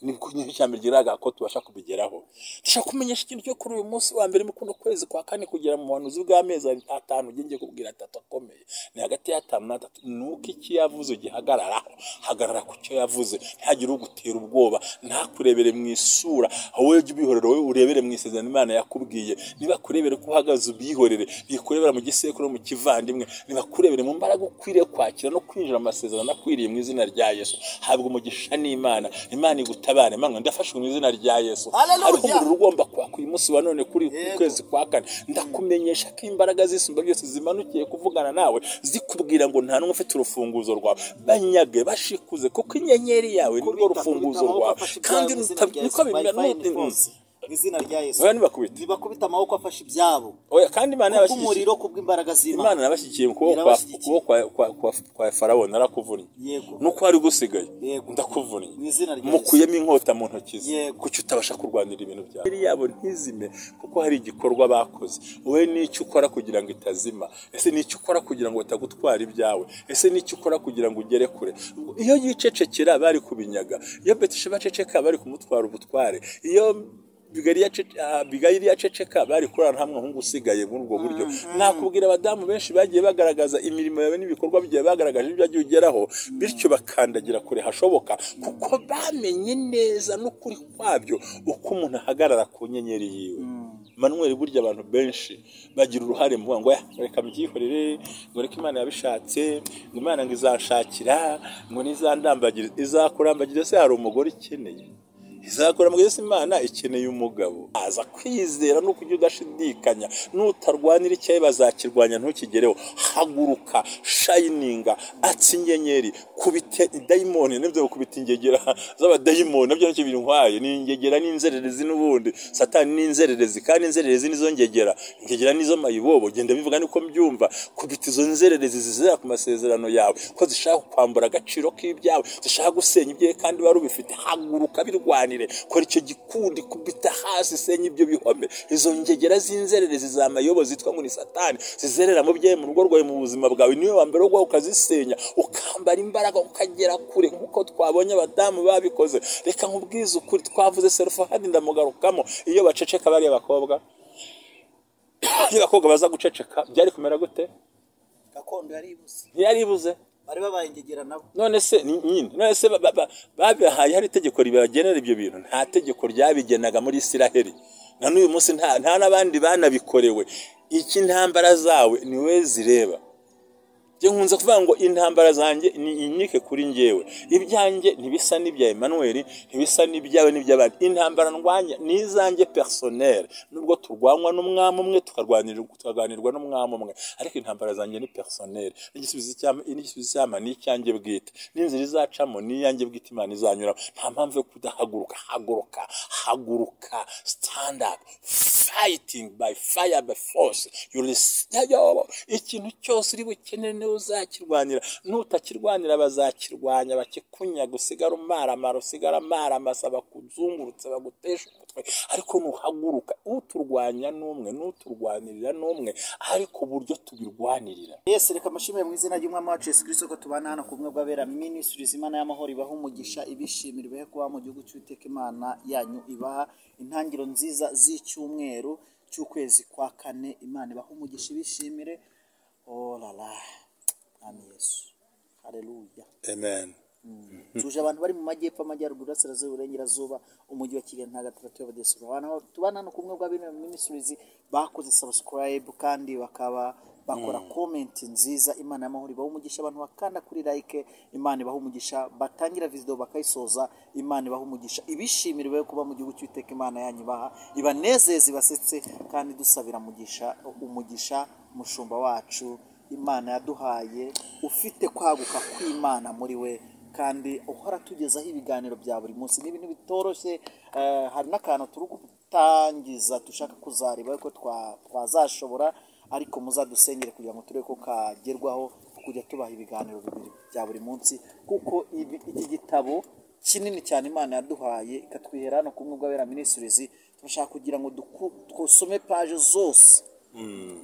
Nibwo nyine icya mbere kigaragara ko tubasha kubigeraho. Ndashaka kumenyesha ikintu cyo kuri uyu munsi wa mbere mu kuno kwezi kwa kane kugera mu buhanuzi bw'amezi 5, ngiye kubwira atatu akomeye, ni hagati y'atanu n'atatu. Ni uko icyo yavuze ugihagararaho. Hagarara ku cyo yavuze, ntihagire ugutera ubwoba, ntakurebere mu isura. Wowe jya ubihorera, wowe urebere mu isezerano Imana yakubwiye. Niba kurebere ko uhagaze, ubihorere. Bikurebera mu gisekuru, mu kivandimwe, nibakurebere mu mbaraga ukwiriye kwakira no kwinjira mu masezerano akwiriye mu izina rya Yesu. Habwa umugisha n'Imana, Imana igutabare. Imana, ndafashwe mu izina rya Yesu. Haleluya. Hariho umuriro ugomba kwaka uyu munsi wa none kuri ku kwezi kwa kane. Ndakumenyesha ko imbaraga zisumba byose zimanukiye kuvugana nawe, zikubwira ngo nta n'umwe ufite urufunguzo rwawe. Banyage, bashikuze, kuko inyenyeri yawe ni rwo rufunguzo rwawe. Kandi niko bimera. Mu izina rya Yesu. Oya, ntibakubite. Ntibakubite amaboko afashe ibyabo. Oya, kandi Imana yabashyigikiye. Kubw'umuriro, kubw'imbaraga z'Imana. Imana nabashyigikiye mu kuboko kwa Irabashyigikiye. kuboko kwa Farawo, narakuvunnye. Nuko wari gusigaye, ndakuvunnye. Mu izina rya Yesu. Mukuyemo inkota mu ntoki ze. Kuki utabasha kurwanira ibintu byawe? Inyenyeri yabo ntizime kuko hari igikorwa bakoze. Wowe n'icyo ukora kugira ngo itazima? Ese n'icyo ukora kugira ngo batagutwara ibyawe? Ese n'icyo ukora kugira ngo ugere kure? Iyo yicecekera bari kubinyaga. Iyo Betisheba aceceka bari kumutwara ubutware. Iyo Abigayili yaceceka bari kurara nta muhungu usigaye. Muri ubwo buryo nakubwira abadamu benshi bagiye bagaragaza imirimo yawe n'ibikorwa byawe, bagaragaje ibyo wagiye ugeraho, bityo bakandagira kure hashoboka, kuko bamenye neza n'ukuri kwabyo, uko umuntu ahagarara ku nyenyeri yiwe. Manuel, burya abantu benshi bagira uruhare mu kuvuga ngo: "Eh, reka mbyihorere," ngo reka Imana yabishatse, ngo Imana ngo izanshakira, ngo nizandambagira. Izakurambagira se hari umugore ikeneye? Izakurambagira se Imana ikeneye umugabo? Aza kwizera no kujya udashidikanya. Nutarwanira icyawe bazakirwanya ntukigereho. Haguruka, shininga, atsa inyenyeri, kubite dayimoni. Nibyo, gukubita ingegera z'abadayimoni nabyo nicyo bintwaye. Ni ingegera n'inzererezi n'ubundi. Satani ni inzererezi, kandi inzererezi nizo ngegera, ingegera nizo mayibobo. Genda bivuga niko mbyumva. Kubita izo nzererezi zizera ku masezerano yawe, ko zishaka kwambura agaciro k'ibyawe, zishaka gusenya ibyawe kandi wari ubifite. Haguruka, birwanire, kora icyo gikundi, kubita hasi, senya ibyo bihome. Izo ngegera z'inzererezi za mayobo zitwa ngo ni Satani, zizerera mu byawe, mu rugo rwawe, mu buzima bwawe, niwe wa mbere wo ukazisenya, ukambara imbaraga, ukagera kure nk'uko twabonye abadamu babikoze. Reka nkubwize ukuri, twavuze Serufahadi, ndamugarukamo. Iyo baceceka bariya bakobwa, iyo abakobwa baza guceceka, byari kumera gute? Gakondo yaribuze. Ntiyaribuze. Bari babaye ingegera nabo. None se nyine, none se babihaye hari itegeko ribagenera ibyo bintu? Nta tegeko ryabigenaga muri Isiraheli, na n'uyu munsi nta n'abandi banabikorewe. Iki intambara zawe ni we zireba. Njye nkunze kuvuga ngo intambara zanjye ni inyike kuri njyewe. Ibyanjye ntibisa n'ibya Emmanuel, ntibisa n'ibyawe n'iby'abandi. Intambara ndwanya ni izanjye personnel, nubwo turwanywa n'umwami umwe, tukaganirwa n'umwami umwe, ariko intambara zanjye ni personnel. N'igisubizo cyama ni icyanjye bwite, n'inzira izacamo ni iyanjye bwite Imana izanyuramo. Nta mpamvu yo kudahaguruka. Haguruka, haguruka, stand up, fighting by fire, by force. You will ikintu cyose uri bukenere niwe uzakirwanira. Nutakirwanira bazakirwanya, bakikunyaga, usigara umaramara, usigara amaramasa, bakuzungurutse, bagutesha umutwe. Ariko nuhaguruka, uturwanya n'umwe, n'uturwanirira n'umwe, ariko uburyo tubirwanirira. Yesu, reka amashimire mu izina ry'Umwami wacu Yesu Kristo ko tubana hano ku bumwe bw'abera Ministries. Imana y'amahoro ibaha umugisha, ibishimira, ibahe kuba mu gihugu cy'Uwiteka Imana yanyu, ibaha intangiriro nziza z'icyumweru cy'ukwezi kwa kane. Imana ibaha umugisha, ibishimire. Oh la la, Mwami Yesu, haleluya. Amen. Tuje abantu bari mu majyepfo, amajyaruguru, iburasirazuba, iburengerazuba, umujyi wa Kigali, ntagatifu y'Abadiyasipora, abantu tubana hano ku bumwe bw'abera Ministries bakoze subscribe kandi bakaba bakora comment nziza. Imana y'amahoro ibaha umugisha. Abantu bakanda kuri like, Imana ibaha umugisha. Batangira video bakayisoza, Imana ibaha umugisha, ibishimire, ibahe kuba mu gihugu cy'Uwiteka Imana yanyu, ibaha, ibanezeze, ibasetse. Kandi dusabira umugisha umushumba wacu Imana yaduhaye, ufite kwaguka kw'Imana muri we, kandi uhora tugezaho ibiganiro bya buri munsi. Ni ibintu bitoroshye. Hari n'akantu turi gutangiza dushaka kuzareba ko twazashobora, ariko muzadusengere kugira ngo turebe ko kagerwaho, kujya tubaha ibiganiro bibiri bya buri munsi, kuko iki gitabo kinini cyane Imana yaduhaye ikatwihera hano ku bumwe bw'abera Ministries, turashaka kugira ngo dusome page zose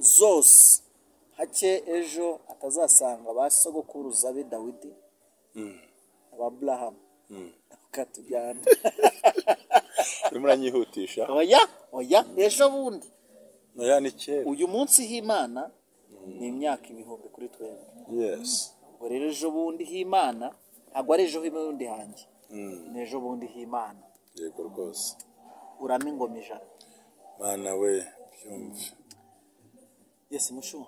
zose, hake ejo atazasanga ba sogokuruza be Dawidi, aba Aburahamu. Bakatujyana. Urimo uranyihutisha. Oya, oya, ejo bundi. Oya, ni kera. Uyu munsi h'Imana ni imyaka 1000 kuri twebwe. Yes. Ubwo rero ejo bundi h'Imana ntabwo ari ejo bundi hanjye, ni ejo bundi h'Imana. Yego rwose. Urame ingoma 100. Mana we, byumve. Yes, mushu.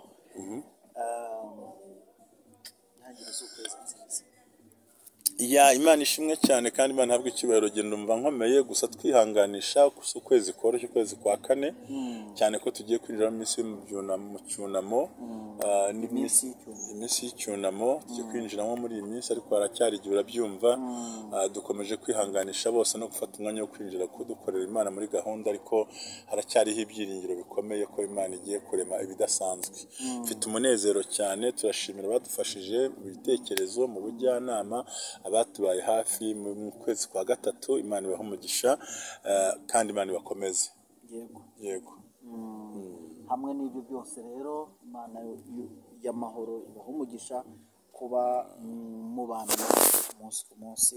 Ntangiriro z'ukwezi nziza. Ya, Imana ishimwe cyane kandi Imana ihabwe icyubahiro. Genda umva nkomeye gusa twihanganisha gusa ukwezi koroshye, ukwezi kwa kane, cyane ko tugiye kwinjira mu minsi yo mu cyunamo, Iminsi y'icyunamo. Iminsi y'icyunamo tugiye kwinjiramo muri iyi minsi, ariko haracyari igihe, urabyumva. Dukomeje kwihanganisha bose no gufata umwanya wo kwinjira kudukorera Imana muri gahunda, ariko haracyariho ibyiringiro bikomeye ko Imana igiye kurema ibidasanzwe. Mfite umunezero cyane. Turashimira abadufashije mu bitekerezo, mu bujyanama, abatubaye hafi mu kwezi kwa gatatu. Imana ibahe umugisha, kandi Imana ibakomeze. Yego. Yego. Hamwe n'ibyo byose rero, Imana y'amahoro ibaha umugisha kuba mubana umunsi ku munsi.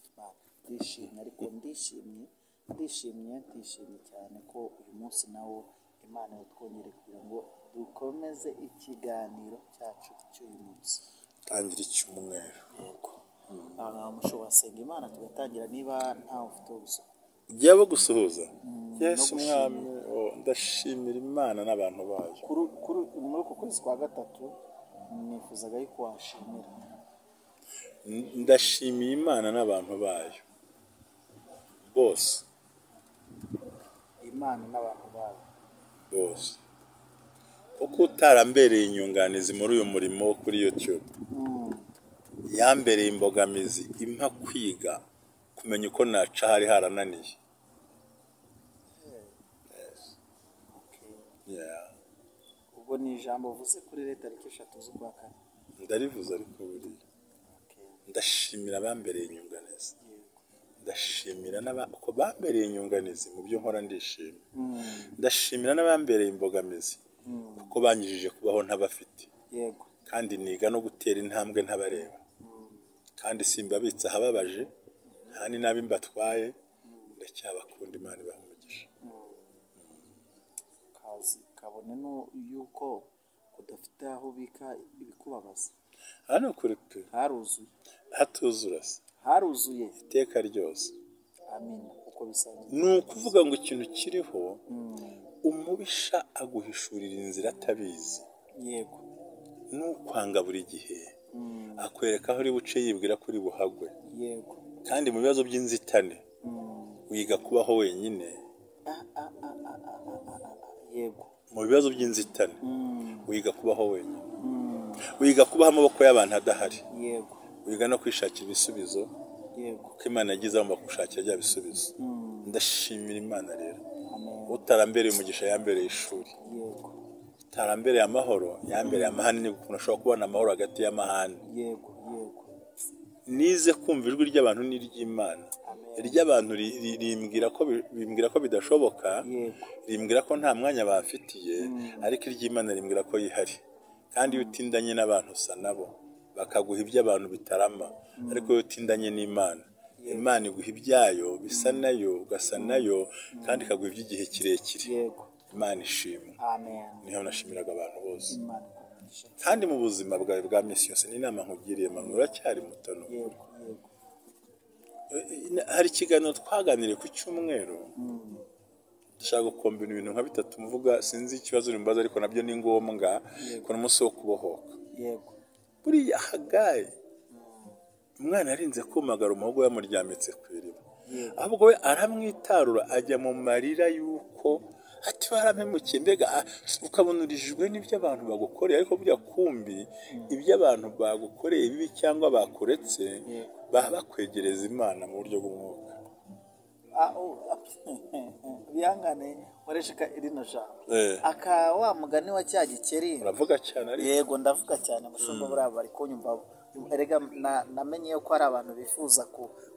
Imana, ndishimye, ariko ndishimye cyane ko uyu munsi nawo Imana yatwongereye kugira ngo dukomeze ikiganiro cyacu cy'uyu munsi. Tangira icyumweru. Yego. Mushobora senga Imana tugatangira niba ntawe ufite wo gusoma. Jyawe gusuhuza Yesu. No gushimira. Umwami, oh, ndashimira Imana n'abantu bayo. Muri uku kwezi kwa gatatu nifuzaga yuko washimira. Ndashimiye Imana n'abantu bayo bose. Imana n'abantu bayo. Bose, kuko utarambereye inyunganizi muri uyu murimo wo kuri YouTube, yambereye imbogamizi impa kwiga kumenya uko naca hari harananiye. Yeah. Ubwo ni ijambo uvuze kuri leta tariki 3 z'ukwa kane. Ndarivuze, ariko buriya ndashimira abambereye inyunganizi. Ndashimira uko bambereye inyunganizi mu byo nkora, ndishimye. Ndashimira n'abambereye imbogamizi kuko banyujije kubaho ntabafite. Kandi niga no gutera intambwe ntabareba, kandi simbabitse ahababaje, nta n'inabi mbatwaye, ndacyabakunda. Imana ibaha umugisha. Kazi kabone yuko udafite aho ubika ibikubabaza. Hano kuri pe. Haruzuye. Hatuzura se? Haruzuye. Iteka ryose. Amina, uko bisanzwe. Ni ukuvuga ngo ikintu kiriho, umubisha aguhishurira inzira atabizi. N'ukwanga buri gihe akwereka aho uri buce, yibwira ko uri buhagwe. Kandi mu bibazo by'inzitane wiga kubaho wenyine. Mu bibazo by'inzitane wiga kubaho wenyine, wiga kubaho amaboko y'abantu adahari. Wiga no kwishakira ibisubizo, kuko Imana yagize agomba gushakira bya bisubizo. Ndashimira Imana rero. Utarambereye umugisha yambereye ishuri. Utarambereye amahoro yambereye amahane. Ni ukuntu ashobora kubona amahoro hagati y'amahane. yego yego Nize kumva ijwi ry'abantu n'iry'Imana. Iry'abantu rimbwira ko bidashoboka, rimbwira ko nta mwanya bamfitiye, ariko iry'Imana rimbwira ko yihari. Kandi iyo utindanye n'abantu usa nabo, bakaguha iby'abantu bitarama, ariko iyo utindanye n'Imana, Imana iguha ibyayo bisa nayo, ugasa nayo, kandi ikaguha iby'igihe kirekire. Imana ishimwe. Amen. Niho nashimiraga abantu bose. Imana ikugisha. Kandi mu buzima bwawe bwa minsi yose, ni inama nkugiriye, mama, uracyari muto no yego yego Hari ikiganiro twaganiriye ku cyumweru, ndashaka gukombina ibintu nka bitatu mvuga. Sinzi ikibazo uri mbaza, ariko nabyo ni ngombwa ko n'umunsi wo kubohoka. Buriya Hagayi, umwana yarinze kumagara, umuhogo yamuryamitse ku iriba. Ahubwo we aramwitarura, ajya mu marira y'uko ati barampemukiye. Mbega ukabona urijijwe n'ibyo abantu bagukoreye, ariko burya kumbi ibyo abantu bagukoreye bibi cyangwa bakuretse, baba bakwegereza Imana mu buryo bw'umwuka. Bihangane nkoreshe rino jambo. Aka wa mugani wa cya gikeri. Uravuga cyane ariko. Yego, ndavuga cyane, mushumba, buriya bari kunyumva. Erega namenye yuko hari abantu bifuza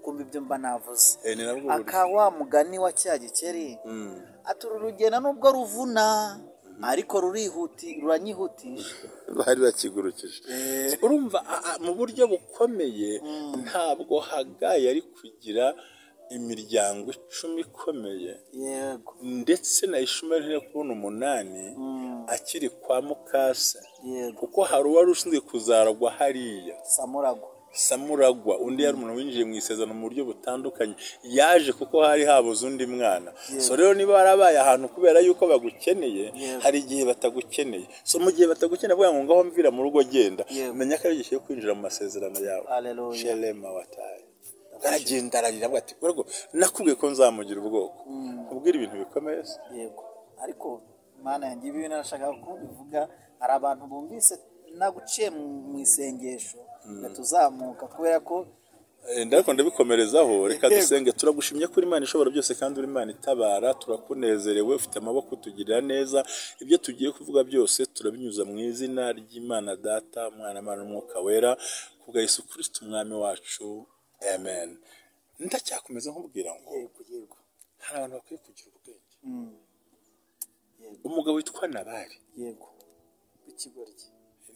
kumva ibyo mba navuze. Ni nabwo buryo. Aka wa mugani wa cya gikeri, ati uru rugendo nubwo ruvuna. Ariko ruranyihutisha. Bari bakigurukije. Urumva mu buryo bukomeye ntabwo Hagayi yari kugira imiryango 10 ikomeye. Yego. Ndetse na Ishumayeli ntiyari kubona 8 akiri kwa mukase. Yego. Kuko hari uwari ushinzwe kuzaragwa hariya. Samuragwa. Undi yari umuntu winjiye mu isezerano mu buryo butandukanye, yaje kuko hari habuze undi mwana. So rero niba warabaye ahantu kubera yuko bagukeneye, hari igihe batagukeneye. So mu gihe batagukeneye bavuga ngo ngaho mvira mu rugo genda, menya ko ari igihe cyo kwinjira mu masezerano yawe. Shelema wataye. Aragenda ararira avuga ati urwo nakubwiye ko nzamugira ubwoko. Kubwira ibintu bikomeye. Yego. Ariko Mana yanjye ibi narashaka kubivuga, hari abantu bumvise naguciye mu isengesho tuzamuka kubera ko ndako ndabikomerezaho. Reka dusenge. Turagushimye kuri Imana ishobora byose kandi uri Imana itabara, turakunezerewe, ufite amaboko utugirira neza. Ibyo tugiye kuvuga byose turabinyuza mu izina ry'Imana Data, Umwana, Imana n'Umwuka Wera, kubwa Yesu Kristo Umwami wacu. Amen. Ndacyakomeza nkubwira ngo yego hari abantu bakwiye kugira ubwenge. Umugabo witwa Nabali, yego, ikigoryi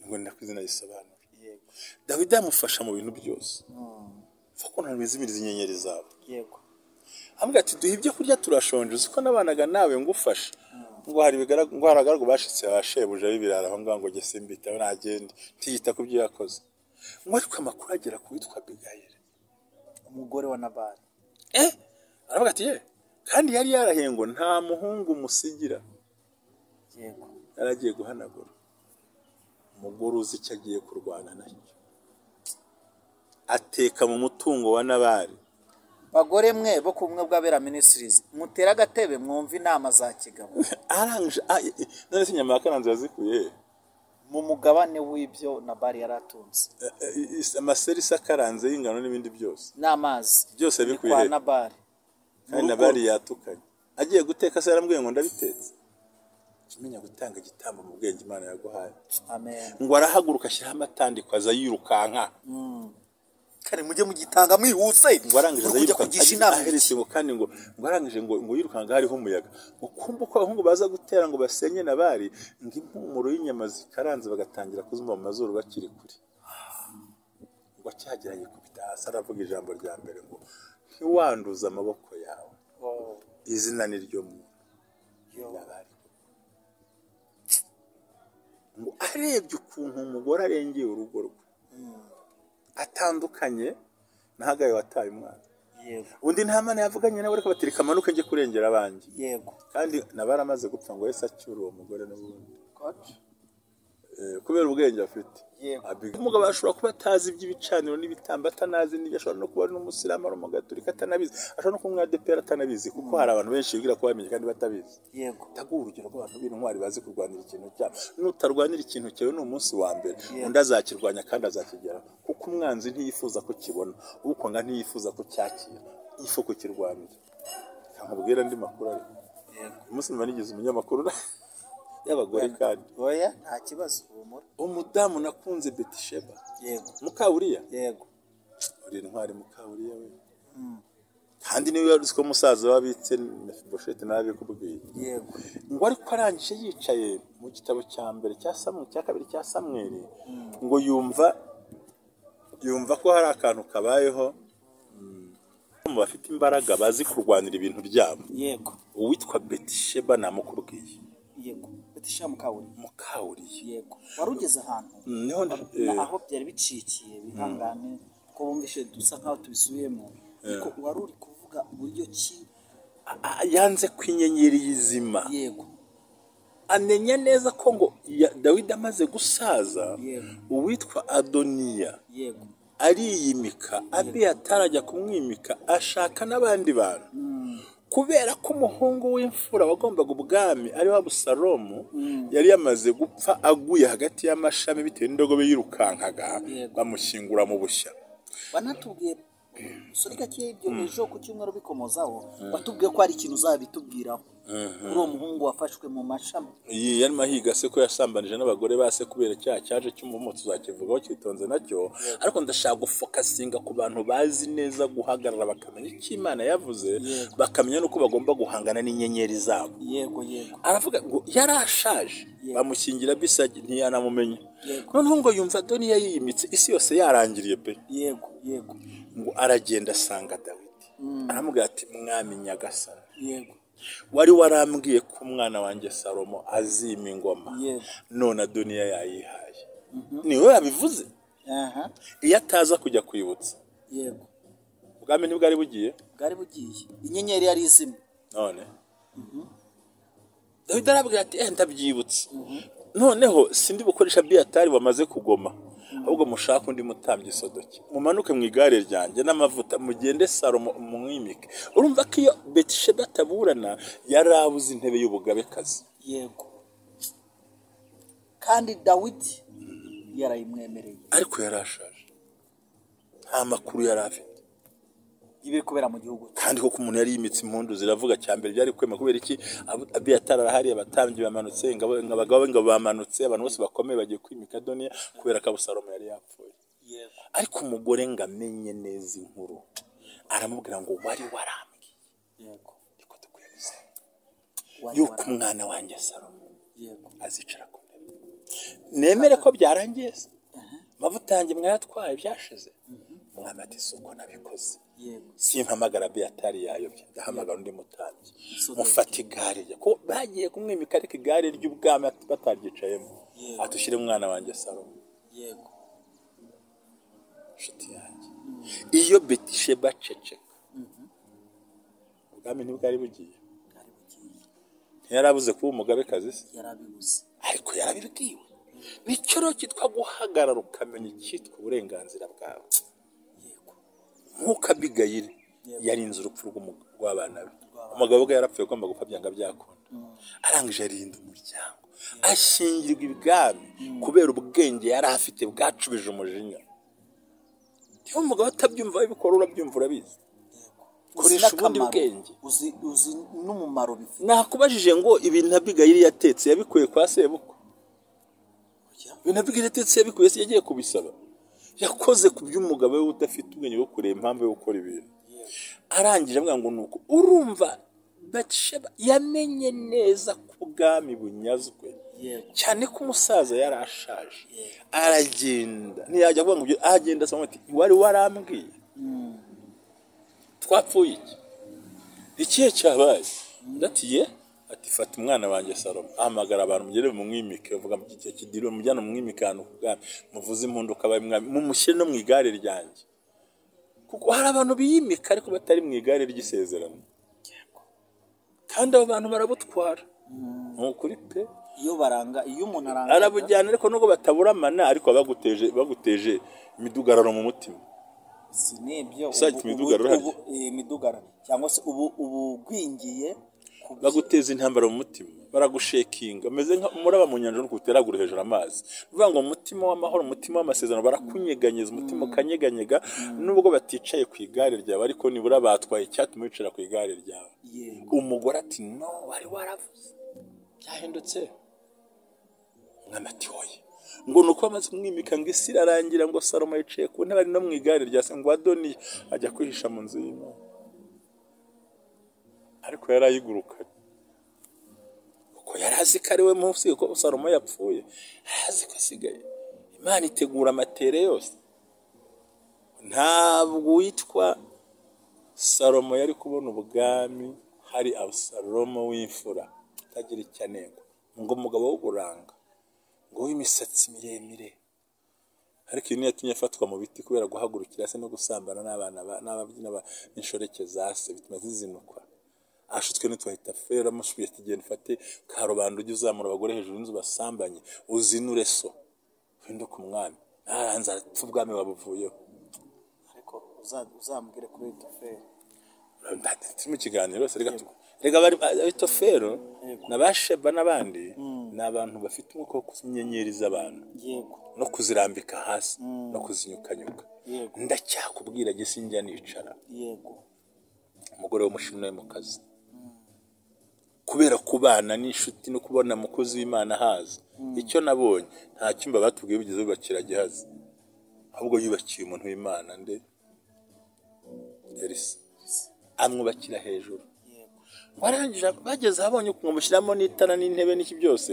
ngo ndakwizina risobanura. Yego. Dawidi amufasha mu bintu byose. Fako nta bizimiriza inyenyeri zabo. Yego. Ambwira ati duhe ibyo kurya turashonje, uzi ko nabanaga nawe ngufasha. Ngo hari ngo haragaragu bashitse abashebuja bibirara aho ngaho ngo jye simbitaho nagende, ntiyita ku byo yakoze. Ngo ariko amakuru agera ku witwa Abigayili, umugore wa Nabali. Aravuga ati ye, kandi yari yarahiye ngo nta muhungu musigira. Yego. Yaragiye guhanagura umugore uzi icyo agiye kurwana nacyo, ateka mu mutungo wa Nabali. Bagore mwe bo kumwe bw'Abera Ministries, mutera agatebe mwumva inama za kigabo. Arangije none se inyama yakaranze yazikuye mu mugabane w'ibyo Nabali yaratunze, amaseri akaranze y'ingano n'ibindi byose n'amazi byose bikuye kwa Nabali. Kandi Nabali yatukanye agiye guteka, se yarambwiye ngo ndabitetse. Kimenya gutanga igitambo mu bwenge Imana yaguhaye. Amen. Ngo arahaguruka ashyiraho amatandiko aza yirukanka. Kandi mujye mugitanga mwihuse. Ngo arangije aza yirukanka aheretse ngo kandi ngo arangije ngo yirukanka hariho umuyaga. Ukumva ko abahungu baza gutera ngo basenye Nabali, ngo impumuro y'inyama zikaranze bagatangira kuzumva mu mazuru bakiri kure. Ngo akihagera yikubita hasi aravuga ijambo rya mbere ngo ntiwanduze amaboko yawe. Izina ni ryo muntu. Nabali. Ngo arebye ukuntu umugore arengeye urugo rwe, atandukanye na Hagayi wataye umwana. Yego. Undi nta mana yavuganye nawe, ariko batirika amanuke njye kurengera abanjye. Yego. Kandi Nabali amaze gupfa ngo Yesu acyure uwo mugore n'ubundi. Kubera ubwenge afite. Umugabo ashobora kuba atazi iby'ibicaniro n'ibitambo, atanazi n'ibyo, ashobora no kuba ari n'umusilamu, ari umugatolika atanabizi, ashobora no kuba umwadeperi atanabizi, kuko hari abantu benshi bibwira ko bamenye kandi batabizi. Yego. Ndaguha urugero rw'abantu b'intwari bazi kurwanira ikintu cyabo. Nutarwanira ikintu cyawe ni umunsi wa mbere, undi azakirwanya kandi azakigeraho, kuko umwanzi ntiyifuza ko kibona, ukwanga ntiyifuza ko cyakira, yifuza kukirwanira. Nkubwira andi makuru ariko. Yego. Umunsi mba nigize umunyamakuru y'abagore kandi. Oya, nta kibazo humura. Umudamu nakunze Betisheba. Yego. Mukaburiya? Yego. Uri intwari Mukaburiya we. Kandi niwe wari uzi ko musaza wabitse Mefibosheti nabikubwiye. Yego. Ngo ariko arangije yicaye mu gitabo cya mbere cya Samweli, cya kabiri cya Samweli, ngo yumva ko hari akantu kabayeho. Mu bafite imbaraga bazi kurwanira ibintu byabo. Yego. Uwitwa Betisheba namukubwiye. Yego. Betisheba Mukaburiye. Mukaburiye. Yego. Warugeze ahantu niho aho byari bicikiye bihangane ko bumvishe dusa nkaho tubisubiyemo, ariko wari uri kuvuga uburyo ki yanze ko inyenyeri y'izima. Yego. Amenya neza ko ngo Dawidi amaze gusaza, uwitwa Adoniya, yego, ariyimika, Abiyatari ajya kumwimika, ashaka n'abandi bantu. Kubera ko umuhungu w'imfura wagombaga ubwami ari wa Abusalomu yari yamaze gupfa aguye hagati y'amashami bitewe n'indogobe yirukankaga, bamushyingura mu bushya. Banatubwiye Sorry gake, ibyo ejo ku cyumweru bikomozaho, watubwiye ko hari ikintu uzabitubwiraho kuri uwo muhungu wafashwe mu mashami. Iyi yarimo ahiga se ko yasambanije n'abagore ba se kubera icyaha cyaje cy'umuvumo, tuzakivugaho cyitonze nacyo. Ariko ndashaka gufocusinga ku bantu bazi neza guhagarara, bakamenya icyo Imana yavuze, bakamenya n'uko bagomba guhangana n'inyenyeri zabo. yego yego Aravuga ngo yari ashaje, bamushyingira Abisagi, ntiyanamumenya. Noneho ngo yumva Adoniya yiyimitse, isi yose yarangiriye pe. yego yego Ngo aragenda asanga Dawidi, aramubwira ati: "Mwami nyagasani, wari warambwiye ko umwana wanjye Salomo azima ingoma, none Adoniya yayihaye." Niwe yabivuze. Iyo ataza kujya kwibutsa, ubwami ntibwari bugiye? Bwari bugiye, inyenyeri yari izimye. None Dawidi arabwira ati: "Eh, ndabyibutse, noneho sindi bukoresha Abiyatari wamaze kugoma, ahubwo mushake undi mutambyi Sadoki, mumanuke mu igare ryanjye n'amavuta, mugende Salomo umwimike." Urumva ko iyo Betisheba ataburana, yari abuze intebe y'ubugabekazi. Yego, kandi Dawidi yarayimwemereye. Ariko yari ashaje, nta makuru yari afite ibiri kubera mu gihugu cye. Kandi koko umuntu yari yimitse, impundu ziravuga. Cya mbere byari kwema kubera iki? Abiyatari arahari, abatambyi bamanutse, ingabo, abagabo b'ingabo bamanutse, abantu bose bakomeye bagiye kwimika Adoniya kubera ko Abusalomu yari yapfuye. Ariko umugore ngo amenye neza inkuru, aramubwira ngo: "Wari warambwiye." Niko dukwiye gusenga, Wari yuko umwana wanjye Salomo azicara ku ntebe. Nemere ko byarangiye se? Amavuta yanjye mwayatwaye, byashize. Umwami ati: "Si uko nabikoze. Simpamagara Abiyatari yayobye, ndahamagara undi mutambyi." Sadoki. Mufata igare rye, ko bagiye kumwimika ariko igare ry'ubwami bataryicayemo. Ati: "Ushyire umwana wanjye Salomo." Inshuti yanjye, iyo Betisheba aceceka, ubwami ntibwari bugiye? Bwari bugiye. Ntiyarabuze kuba umugabekazi se? Yarabibuze. Ariko yarabibwiwe. Nicyo rero cyitwa guhagarara, ukamenya icyitwa uburenganzira bwawe. Nk'uko Abigayili yarinze urupfu rw'abana be. Umugabo we yarapfuye, agomba gupfa byanga byakunda. Arangije arinda umuryango, ashyingirwa ibwami kubera ubwenge yari afite bwacubije umujinya. Niba umugabo atabyumva, wabikora urabyumva, urabizi. Uzi Koresha ubundi n'akamaro, bwenge. uzi n'umumaro bifite. Nakubajije ngo ibintu Abigayili yatetse yabikuye kwa sebukwe? Ibintu Abigayili yatetse yabikuye se? Yagiye kubisaba? Yakoze ku by'umugabo we udafite ubwenge bwo kureba impamvu yo gukora ibintu. Arangije avuga ngo nuko urumva Batisheba yamenye neza ko ubwami bunyazwe, cyane ko umusaza yari ashaje. Aragenda, ntiyajya kuvuga ngo ibyo, agenda asoma ati: "Wari warambwiye, twapfuye iki? Ikihe cyabaye?" Undi ati: "Ye." Ati: "Fata umwana wanjye Salomo, ahamagara abantu, mugere mumwimike." Bavuga mu gihe kidiriwe, mujyane mumwimike ahantu ku bwami, muvuze impundu kabaye mwami, mumushyire no mu igare ryanjye. Kuko hari abantu biyimika ariko batari mu igare ry'isezerano, kandi abo bantu barabutwara, ni ukuri pe. Iyo baranga, iyo umuntu aranga, Arabujyana, ariko nubwo bataburamana, ariko baguteje imidugararo mu mutima. Si n'ibyo. Usanga imidugararo harya. Imidugararo cyangwa se ubu ugwingiye ku Baguteza intambara mu mutima, baragushakinga, ameze nka umuraba mu nyanja nuko uteragura hejuru amazi. Bivuga ngo umutima w'amahoro, umutima w'amasezerano, barakunyeganyeza umutima ukanyeganyega, nubwo baticaye ku igare ryawe, ariko nibura batwaye icyatuma wicara ku igare ryawe. Umugore ati: "No wari waravuze, byahindutse." Umwami ati: "Oya." Ngo ni uko bamaze kumwimika, ngo isi irarangira, ngo Salomo yicaye ku ntebe ari no mu igare rya se, ngo Adoniya ajya kwihisha mu nzu y'Imana, ariko yari ayigurukanye, kuko yari azi ko ari we munsi, ko Salomo yapfuye, yari azi ko asigaye. Imana itegura amatere yose. Ntabwo witwa Salomo yari kubona ubwami hari Abusalomo w'imfura utagira icyo anengwa, ngo umugabo w'uburanga, ngo w'imisatsi miremire. Ariko iyi niyo yatumye afatwa mu biti kubera guhagurukira se no gusambana n'abana n'inshoreke za se, bituma zizinukwa. Ashutswe n'utwahita fera, amushuye ati: "Genda ufate karubanda, ujye uzamura abagore hejuru y'inzu basambanye, uzinure so, uhinduke umwami." Naranze arapfa, ubwami babuvuyeho. Ariko uzambwire kuri Ahitofeli. Turi mu kiganiro se, reka bari Ahitofelo na ba Sheba n'abandi. Ni abantu bafite umwuka wo kuzimya inyenyeri z'abantu yego no kuzirambika hasi no kuzinyukanyuka. Yego. Ndacyakubwira jye sinjya nicara. Yego. Umugore w'umushinwa mu kazi, kubera kubana n'inshuti no kubona umukozi w'Imana haza, icyo nabonye nta cyumba batubwiye bigeze bubakira Gehazi, ahubwo yubakiye umuntu w'Imana nde Elisa, amwubakira hejuru. Yego. Warangije bageze abonye kumushyiramo n'itara n'intebe n'iki byose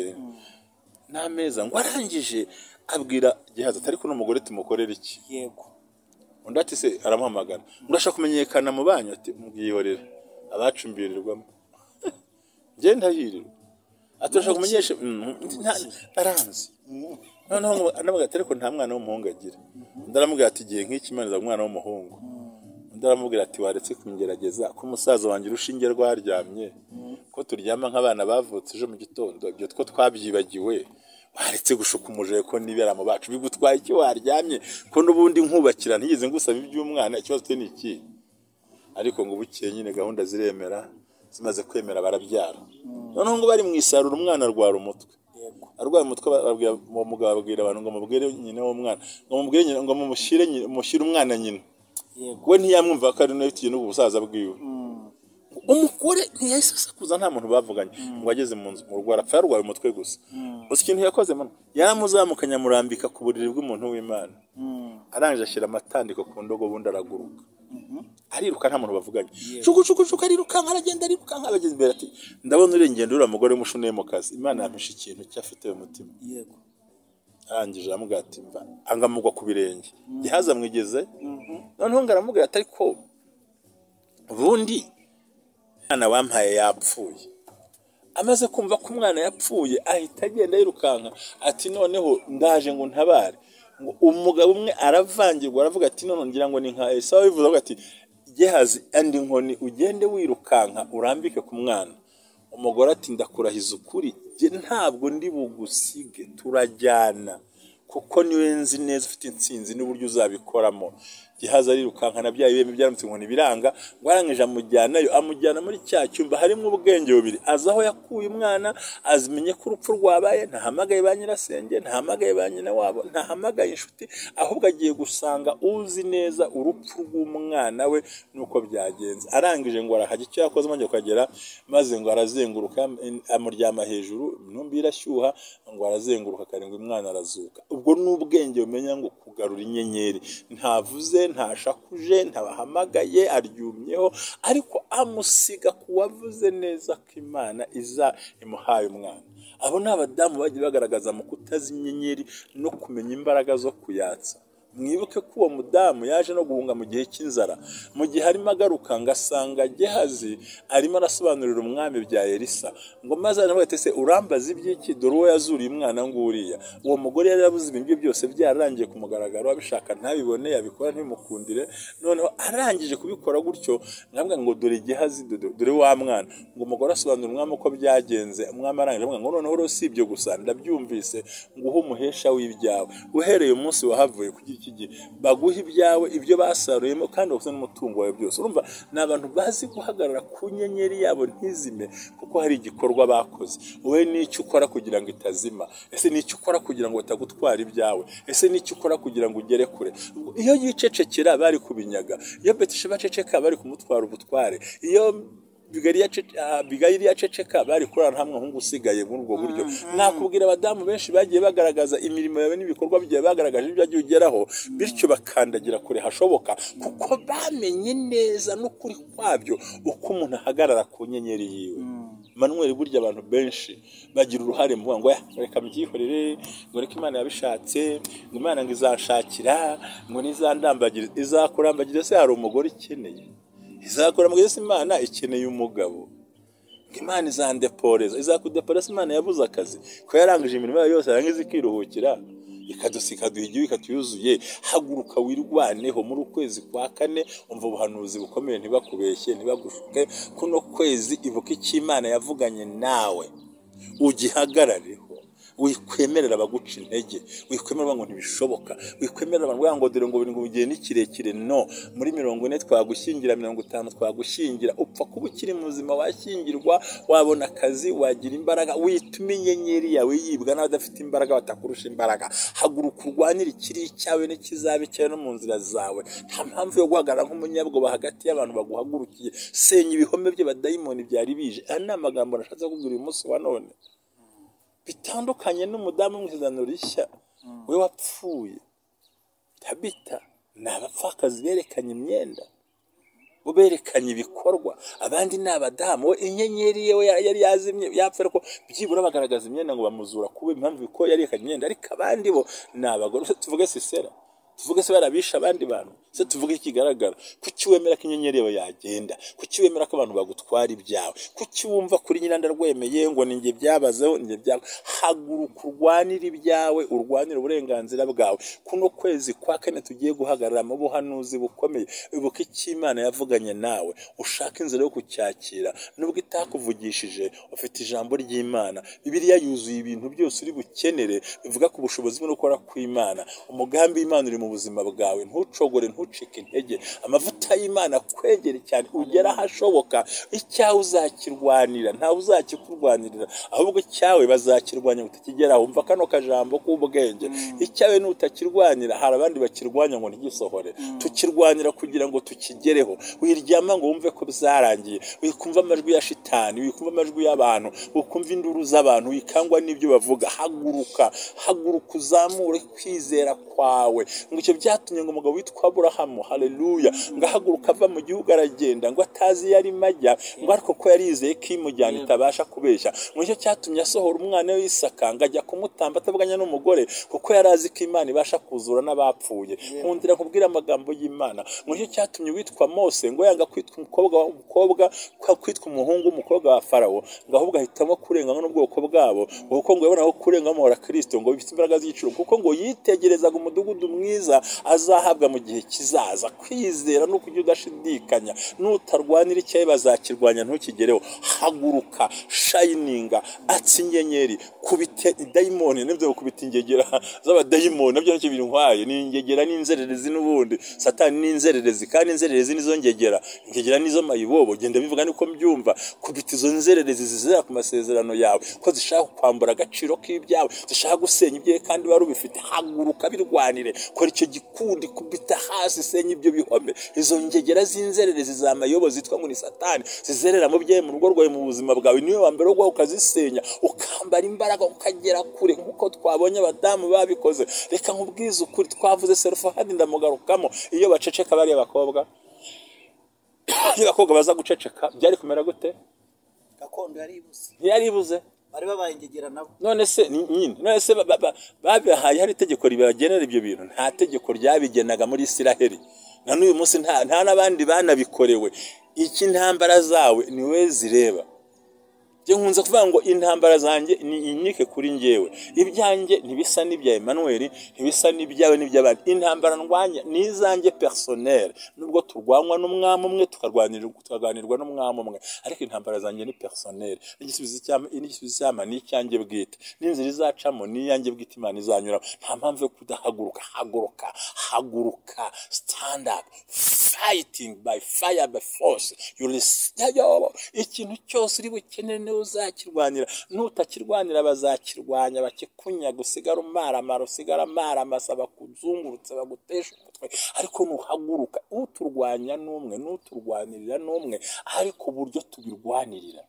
n'ameza, ngo arangije abwira Gehazi ati ariko n'umugore tumukorera iki? Yego. Undi ati se aramuhamagara, urashaka kumenyekana mu banyu? Ati mbwihorere abacumbirirwamo njye ndahirirwa. Ati urashaka kumenyesha aranzi. Noneho anamubwira ati ariko nta mwana w'umuhungu agira. Undi aramubwira ati igihe nk'iki Imana izaguha umwana w'umuhungu. Undi aramubwira ati waretse kungerageza ko umusaza wanjye urushinge rwaryamye, ko turyama nk'abana bavutse ejo mu gitondo, ibyo two twabyibagiwe, waretse gushuka umujeye ko nibera mu bacu bigutwaye iki waryamye, ko n'ubundi nkubakira ntigeze ngusaba iby'umwana, ikibazo ufite ni iki? Ariko ngo bukeye nyine gahunda ziremera, zimaze kwemera barabyara. Noneho ngo bari mu isarura umwana arwara umutwe. Yego. Arwaye umutwe, babwira uwo mugabo, ababwira abantu ngo mubwire nyina w'umwana, ngo mubwire nyina, ngo mumushyire nyina, mushyire umwana nyina. Yego. We ntiyamwumva ko ari nawe bitewe n'ubwo busaza bwiwe. Umugore ntiyahise asakuza, nta muntu bavuganye, ngo ageze mu nzu mu rugo arapfa, yarwaye umutwe gusa. Gusa ikintu yakoze mama, yaramuzamukanye amurambika ku buriri bw'umuntu w'Imana. Arangije ashyira amatandiko ku ndogo, ubundi araguruka. Ariruka nta muntu bavuganye. Cuku cuku cuku arirukanka, aragenda arirukanka, abageze imbere ati ndabona urengendo uriya mugore w'umushunemu mu kazi. Imana yampishe ikintu cyo afite mu mutima. Yego. Arangije aramubwira ati mva, angamugwa ku birenge. Gehazi amwigeze. Noneho ngo aramubwira ati ariko ubundi umwana wampaye yapfuye. Amaze kumva ko umwana yapfuye ahita agenda yirukanka ati noneho ndaje ngo ntabare. Ngo umugabo umwe aravangirwa aravuga ati none ngira ngo ni nka Esawu bivuze, avuga ati Gehazi andi nkoni ugende wirukanka urambike ku mwana. Umugore ati ndakurahiza ukuri jye ntabwo ndi bugusige, turajyana kuko niwe nzi neza ufite intsinzi n'uburyo uzabikoramo. Gehazi arirukanka na bya bibembe byaramutse inkoni biranga, ngo arangije amujyanayo, amujyana muri cya cyumba harimo ubwenge bubiri, azi aho yakuye umwana, azimenye ko urupfu rwabaye, ntahamagaye ba nyirasenge, ntahamagaye ba nyina wabo, ntahamagaye inshuti, ahubwo agiye gusanga uzi neza urupfu rw'umwana we nuko byagenze. Arangije ngo arahajya icyo yakoze amaze kuhagera, maze ngo arazenguruka, amuryama hejuru, intumbi irashyuha, ngo arazenguruka karindwi umwana arazuka. Ubwo ni ubwenge bumenya ngo kugarura inyenyeri, ntavuze, ntashakuje, ntabahamagaye, aryumyeho, ariko amusiga ku wavuze neza ko Imana iza imuhaye umwana. Abo ni abadamu bagiye bagaragaza mu kutazimya inyenyeri no kumenya imbaraga zo kuyatsa. Mwibuke ko uwo mudamu yaje no guhunga mu gihe cy'inzara, mu gihe arimo agaruka ngo asanga Gehazi arimo arasobanurira umwami bya Elisa, ngo maze aravuga ati se urambaza iby'iki, dore uwo yazuriye umwana nguriya. Uwo mugore yari yarabuze ibintu bye byose byararangiye ku mugaragaro, abishaka ntabibone, yabikora ntibimukundire. Noneho arangije kubikora gutyo, nkavuga ngo dore Gehazi, dore wa mwana. Ngo umugore asobanurira umwami uko byagenze, umwami arangije avuga ngo noneho rero si ibyo gusa, ndabyumvise, nguhe umuhesha w'ibyawe, uhereye umunsi wahavuye kugira iki gihe baguha ibyawe, ibyo basaruyemo, kandi baguze n'umutungo wawe byose. Urumva ni abantu bazi guhagarara ku nyenyeri yabo ntizime, kuko hari igikorwa bakoze. Wowe n'icyo ukora kugira ngo itazima? Ese n'icyo ukora kugira ngo batagutwara ibyawe? Ese n'icyo ukora kugira ngo ugere kure? Iyo yicecekera bari kubinyaga, iyo Betisheba aceceka bari kumutwara ubutware, iyo Abigayili yaceceka bari kurara nta muhungu usigaye muri ubwo buryo. Nakubwira abadamu benshi bagiye bagaragaza imirimo yawe n'ibikorwa byawe, bagaragaje ibyo wagiye ugeraho, bityo bakandagira kure hashoboka, kuko bamenye neza n'ukuri kwabyo uko umuntu ahagarara ku nyenyeri yiwe. Manuel, burya abantu benshi bagira uruhare mu ngo reka mbyihorere, ngo reka Imana yabishatse, ngo Imana ngo izanshakira, ngo nizandambagira, izakurambagira. Se hari umugore ikeneye izakurambagira? Se Imana ikeneye umugabo? Imana izandeporeza, izakudeporeza. Imana yabuze akazi ko yarangije imirimo yayo yose, yarangiza ikiruhukira, ikaduha igihugu ikatuyuzuye. Haguruka wirwaneho muri ukwezi kwa kane, umva ubuhanuzi bukomeye, ntibakubeshye, ntibagushuke. Kuno kwezi ibuka icyo Imana yavuganye nawe, ugihagarareho. Wikwemerera abaguca intege, wikwemerera ngo ntibishoboka, wikwemerera abantu ngo dore ngo ngo igihe ni kirekire. No muri 40 twagushyingira, 50 twagushyingira, upfa kuba ukiri muzima washyingirwa, wabona akazi, wagira imbaraga. Wituma inyenyeri yawe yibwa n'abadafite imbaraga, batakurusha imbaraga. Haguruka urwanire ikiri icyawe n'ikizabe cyawe no mu nzira zawe. Nta mpamvu yo guhagarara nk'umunyabwoba hagati y'abantu baguhagurukiye. Senya ibihome by'abadayimoni byari bije. Aya ni amagambo nashatse kubwira uyu munsi wa none, bitandukanye n'umudamu mu isezerano rishya we wapfuye. Tabita ni abapfakazi berekanye imyenda, bo berekanye ibikorwa, abandi ni abadamu. We inyenyeri ye yari yazimye yapfa, ariko byibura bagaragaza imyenda ngo bamuzura kuba impamvu ko yerekanye imyenda. Ariko abandi bo ni abagore. Tuvuge Sisera, tuvuge se barabisha abandi bantu, se tuvuge ikigaragara. Kuki wemera ko inyenyeri yawe yagenda? Kuki wemera ko abantu bagutwara ibyawe? Kuki wumva kuri nyirandarwemeye ngo ni njye byabazeho, ni njye byawe? Haguruka urwanire ibyawe, urwanire uburenganzira bwawe. Kuno kwezi kwa kane tugiye guhagarara mu buhanuzi bukomeye. Ibuka icyo Imana yavuganye nawe, ushaka inzira yo kucyakira. Nubwo itakuvugishije, ufite ijambo ry'Imana. Bibiliya yuzuye ibintu byose uri bukenere bivuga ku bushobozi bwo gukora kw'Imana. Umugambi w'Imana uri mu buzima bwawe. Ntucogore, ntucike intege. Amavuta y'Imana kwegere cyane, ugera ahashoboka. Icyawe uzakirwanira, ntawe uzakikurwanirira, ahubwo icyawe bazakirwanya ngo utakigeraho. Umva kano kajambo k'ubwenge: icyawe nutakirwanira, hari abandi bakirwanya ngo ntigisohore. Tukirwanira kugira ngo tukigereho. Wiryama ngo wumve ko byarangiye, wikumva amajwi ya shitani, wikumva amajwi y'abantu, wikumva induru z'abantu, wikangwa n'ibyo bavuga. Haguruka, haguruka uzamure kwizera kwawe. Ngo icyo byatumye ngo umugabo witwa Aburahamu, haleluya, ngo ahaguruka ava mu gihugu aragenda, ngo atazi iyo arimo ajya, ngo ariko ko yarizeye ko imujyana itabasha kubeshya. Ngo icyo cyatumye asohora umwana we Isaka, ngo ajya kumutamba atavuganye n'umugore, kuko yari azi ko Imana ibasha kuzura n'abapfuye. Nkundira nkubwire amagambo y'Imana. Ngo icyo cyatumye witwa Mose ngo yanga kwitwa umukobwa kwitwa umuhungu w'umukobwa wa Farawo, ngo ahubwo ahitamo kurenganywa n'ubwoko bwabo, kuko ngo yabona aho kurenganywa na Kristo ngo bifite imbaraga z'igiciro, kuko ngo yitegerezaga umudugudu mwiza azahabwa mu gihe kizaza. Kwizera no kujya udashidikanya. Nutarwanira icyawe bazakirwanya ntukigereho. Haguruka, shininga, atsa inyenyeri, kubite dayimoni, nibyo kubita ingegera z'abadayimoni nabyo nicyo bintwaye. Ni ingegera n'inzererezi, n'ubundi Satani ni inzererezi, kandi inzererezi nizo ngegera, ingegera nizo mayibobo. Genda bivuga niko mbyumva. Kubita izo nzererezi zizera ku masezerano yawe, ko zishaka kwambura agaciro k'ibyawe, zishaka gusenya ibyawe kandi wari ubifite. Haguruka birwanire, kora icyo gikundi, kubita hasi, senya ibyo bihome. Izo ngegera z'inzererezi za mayobo zitwa ngo ni Satani, zizerera mu byawe, mu rugo rwawe, mu buzima bwawe, niwe wa mbere wo ukazisenya, ukambara imbaraga, ukagera kure nk'uko twabonye abadamu babikoze. Reka nkubwize ukuri, twavuze Serufahadi, ndamugarukamo. Iyo baceceka bariya bakobwa, iyo abakobwa baza guceceka, byari kumera gute? Gakondo yaribuze. Ntiyaribuze. Bari babaye ingegera nabo. None se nyine, none se babihaye hari itegeko ribagenera ibyo bintu? Nta tegeko ryabigenaga muri Isiraheli, na n'uyu munsi nta n'abandi banabikorewe. Iki intambara zawe ni we zireba. Njye nkunze kuvuga ngo intambara zanjye ni inyike kuri njyewe, ibyanjye ntibisa n'ibya Emmanuel, ntibisa n'ibyawe n'iby'abandi. Intambara ndwanya ni izanjye personnel, nubwo turwanywa n'umwami umwe, tukaganirwa n'umwami umwe, ariko intambara zanjye ni personnel. N'igisubizo cyama ni icyanjye bwite, n'inzira izacamo ni iyanjye bwite, Imana izanyuramo. Nta mpamvu yo kudahaguruka. Haguruka, haguruka, stand up, fighting by fire, by force. You ikintu cyose uri bukenere niwe uzakirwanira. Nutakirwanira bazakirwanya bakikunyaga, usigara umaramara, usigara amaramasa, bakuzungurutse, bagutesha umutwe. Ariko nuhaguruka, uturwanya n'umwe, n'uturwanirira n'umwe, ariko uburyo tubirwanirira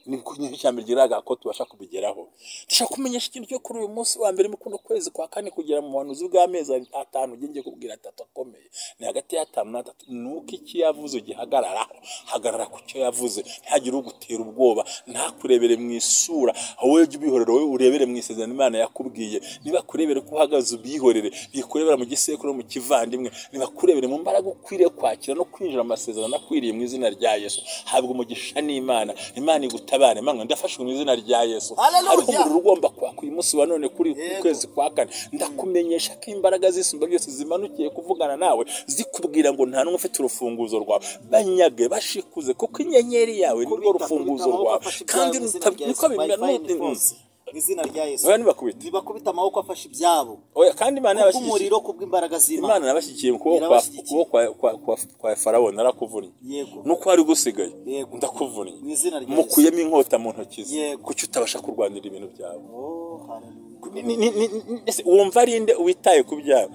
niko nyine icya mbere kigaragara ko tubasha kubigeraho. Ndashaka kumenyesha ikintu cyo kuri uyu munsi wa mbere mu kuno kwezi kwa kane kugera mu buhanuzi bw'amezi 5, ngiye kubwira 3 akomeye, ni hagati y'atanu n'atatu. Nuko iki yavuze ugihagararaho, hagarara ku cyo yavuze, ntihagire ugutera ubwoba, ntakurebere mu isura, wowe ujye ubihorera, wowe urebere mu isezerano Imana yakubwiye. Niba kurebere ko uhagaze ubihorere, bikurebera mu gisekuru, mu kivandimwe, nibakurebere mu mbaraga ukwiriye kwakira no kwinjira mu masezerano akwiriye mu izina rya Yesu. Habwa umugisha n'Imana, Imana igutabare. Imana, ndafashwe mu izina rya Yesu. Haleluya. Hariho umuriro ugomba kwaka uyu munsi wa none kuri ku kwezi kwa kane. Ndakumenyesha ko imbaraga z'isumba byose zimanukiye kuvugana nawe, zikubwira ngo nta n'umwe ufite urufunguzo rwawe. Banyage, bashikuze, kuko inyenyeri yawe ni rwo Kubita, rufunguzo kubita amaboko rwawe. afashe ibyawe Kandi mu izina rya niko Yesu, by bimera. fire and force. Mu izina rya Yesu. Oya, ntibakubite. Ntibakubite amaboko afashe ibyabo. Oya, kandi Imana yabashyigikiye. Kubw'umuriro, kubw'imbaraga z'Imana. Imana nabashyigikiye mu kuboko kwa Farawo, narakuvunnye. Yego. Nuko wari gusigaye. Yego. Ndakuvunnye. Mu izina rya Yesu. Mukuyemo inkota mu ntoki ze. Yego. Kuki utabasha kurwanira ibintu byawe? Oh, hallelujah. Wumva ari nde witaye ku byawe?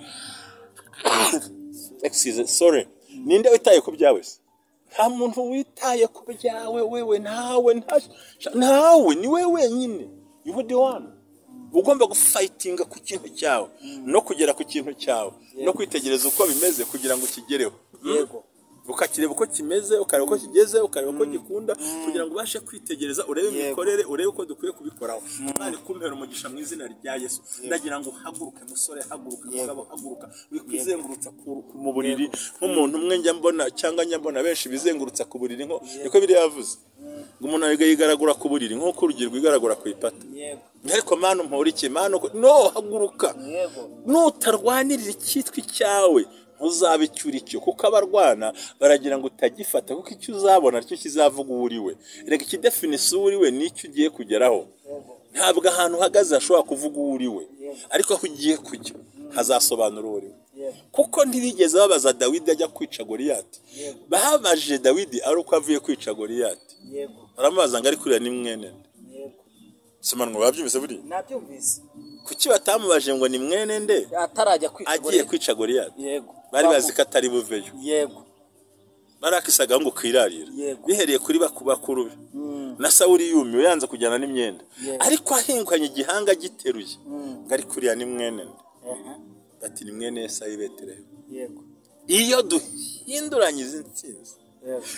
Excuse, sorry. Ninde witaye ku byawe se? Nta muntu witaye ku byawe, wewe ntawe, ntawe, ni wewe wenyine. You are the one. Ugomba gufightinga ku kintu cyawe, no kugera ku kintu cyawe, no kwitegereza uko bimeze kugira ngo ukigereho. Yego. Ukakireba uko kimeze, ukareba uko kigeze, ukareba uko gikunda, kugira ngo ubashe kwitegereza, urebe imikorere, urebe uko dukwiye kubikoraho. Imana ikumpera umugisha mu izina rya Yesu. Ndagira ngo haguruke musore, haguruka mugabo, haguruka. Wikwizengurutsa mu buriri nk'umuntu umwe njya mbona, cyangwa njya mbona benshi bizengurutsa ku buriri, nko niko biri yavuze. Ngo umuntu yigaragura ku buriri nk'uko urugi rwigaragura ku ipata. Yego. Ariko Mana umpora iki? Mana no haguruka. Yego. Nutarwanirira icyitwa icyawe ntuzaba icyo uri cyo, kuko abarwana baragira ngo utagifata, kuko icyo uzabona cyo kizavuga uwo uri we. Reka ikidefinisa uwo uri we n'icyo ugiye kugeraho. Ntabwo ahantu uhagaze hashobora kuvuga uwo uri we, ariko aho ugiye kujya hazasobanura uwo uri we. Kuko ntibigeze babaza Dawidi ajya kwica Goliyati. Babajije Dawidi ari uko avuye kwica Goliyati. Baramubaza ngo ariko uriya ni mwene nde? Somanwa babyumvise buriya? Nabyumvise. Kuki batamubaje ngo ni mwene nde? Atarajya kwica agiye kwica Goliyati. Yego. Bari bazi ko atari buveyo. Yego. Barakisaga ngo kwirarira. Yego. Bihereye kuri bakuru be. Na Sawuli yumiwe yanze kujyana n'imyenda. Ariko ahingukanye igihanga giteruye. Ngo ariko uriya ni mwene nde? Bati ni mwene Yesayi Betelehemu. Yego. Iyo duhinduranye izi ntsinzi,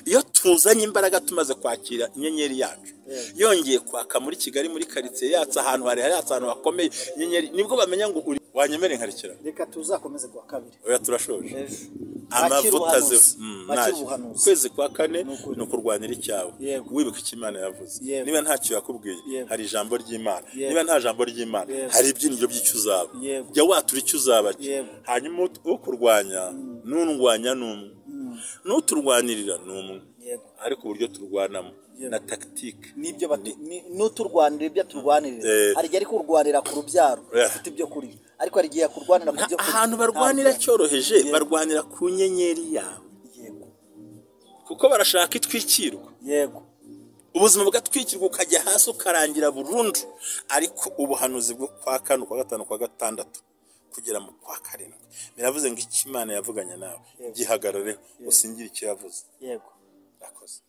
iyo tuzanye imbaraga tumaze kwakira inyenyeri yacu, yongeye kwaka muri Kigali, muri karitsiye yacu, ahantu harehare, ahantu hakomeye, inyenyeri, nibwo bamenya ngo uri wanyemere nkarekera. Reka tuzakomeze kuwa kabiri. Oya, turashoje. Amavuta ukwezi kwa kane ni ukurwanira icyawe, wibuka icyo Imana yavuze. Niba ntacyo yakubwiye, hari ijambo ry'Imana. Niba nta jambo ry'Imana, hari ibyiringiro by'icyo uzaba. Jya watura icyo uzaba cyo. Hanyuma ukurwanya n'undwanya ni umwe, n'uturwanirira ni umwe, ariko uburyo turwanamo na tactique nibyo n'uturwanira ibyo turwanirira. Hari igihe ari kurwanira ku rubyaro ufite ibyo kurya, ariko hari igihe kurwanira ku byo kurya. Ahantu barwanira cyoroheje, barwanira ku nyenyeri yawe. Yego. Kuko barashaka itwikirwa. Yego. Ubuzima bwatwikirwa ukajya hasi ukarangira burundu. Ariko ubuhanuzi bwo kwa kane, kwa gatanu, kwa gatandatu kugera mu kwa karindwi biravuze ngo icyo Imana yavuganye nawe gihagarareho, usingire icyo yavuze. Yego. Akoze.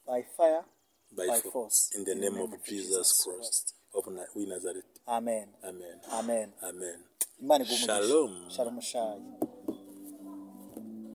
By fire, by force, in the name of Jesus Christ of Nazareth. Amen. Amen. Amen. Amen. Imana iguhe umugisha. Shalom. Shalom.